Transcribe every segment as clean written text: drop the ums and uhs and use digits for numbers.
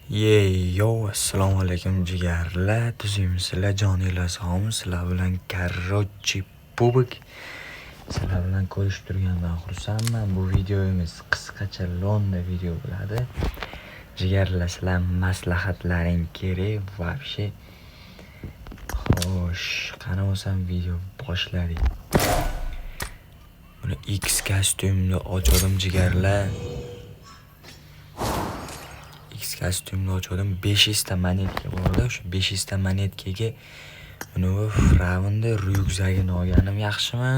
Yo, assalomu alaykum jigarlar, tuzukmisizlar, joninglar sog'mi? Sizlar bilan Короче Pubik. Sizlar bilan ko'rishib turgandan xursandman. Bu videomiz qisqacha londa video bo'ladi. Jigarlar, sizlar maslahatlaring kerak вообще. Xo'sh, qani bo'lsam video boshladik. Buni X kostyumni ochdim jigarlar. X kostyumni ochdim. 500 ta monetka borda. O'sha 500 ta monetkaga uni Fravnda ryukzagini olganim yaxshimi?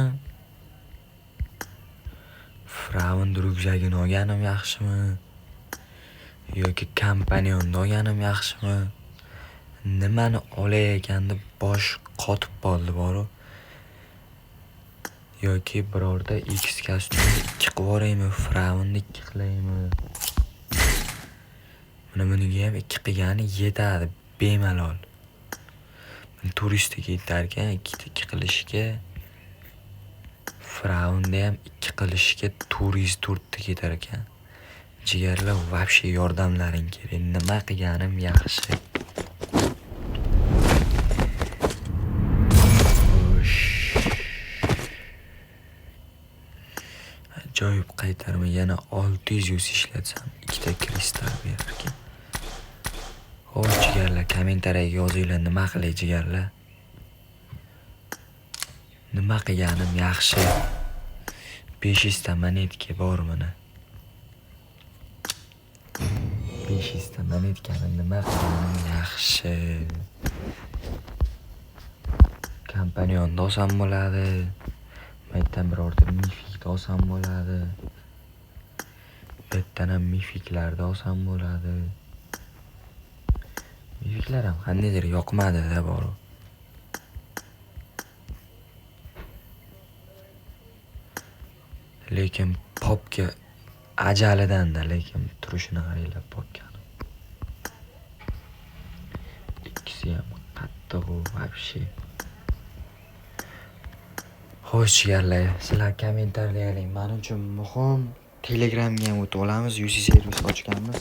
Fravn ryukzagini olganim yaxshimi? Yoki kompanyonni olganim yaxshimi? Nimani olay ekan deb bosh qotib qoldi boru. Yoki birorta X kostyumni 2 qilib yuboraymi, Fravnni 2 qilaymi? Mana buniga ham 2 qilgani yetadi bemalol. Turistga ketarkan 2 2 qilishga, Fravnda ham 2 qilishga 404 ta ketar ekan. Jigarlar, вообще yordamlaring kerak. Nima qilganim yaxshi? Xo'sh. Ajoyib qaytarma, yana 600 yuz ishlatsam 2 ta kristal berar ekan. Xo'sh jigarlar, kommentariyaga yozinglar, nima qilay jigarlar? Nima qilganim yaxshi? 500 ta monetka bor mana. 500 ta monetkani nima qilganim yaxshi? Kompanyonni olsam bo'ladi. Maytdan birorta mifikni olsam bo'ladi. Bu yerdan ham mifiklarni olsam bo'ladi. Mifiklar ham qandaydir yoqmadi-da boru. Lekin popka ajalidan-da, lekin turishini qaranglar popkani. Ikkisi ham qattiq-u вообще. Xo'sh jigarlar, sizlar kommentariyalar men uchun muhim. Telegramga ham o'tib olamiz, UC servis ochganmiz.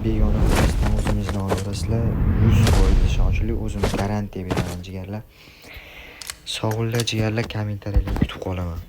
Begona qilmasdan o'zimizni olaverasizlar. 100% ishonchli, o'zim garantiya beraman jigarlar. Sog' bo'linglar jigarlar, kommentariyalar kutib qolaman.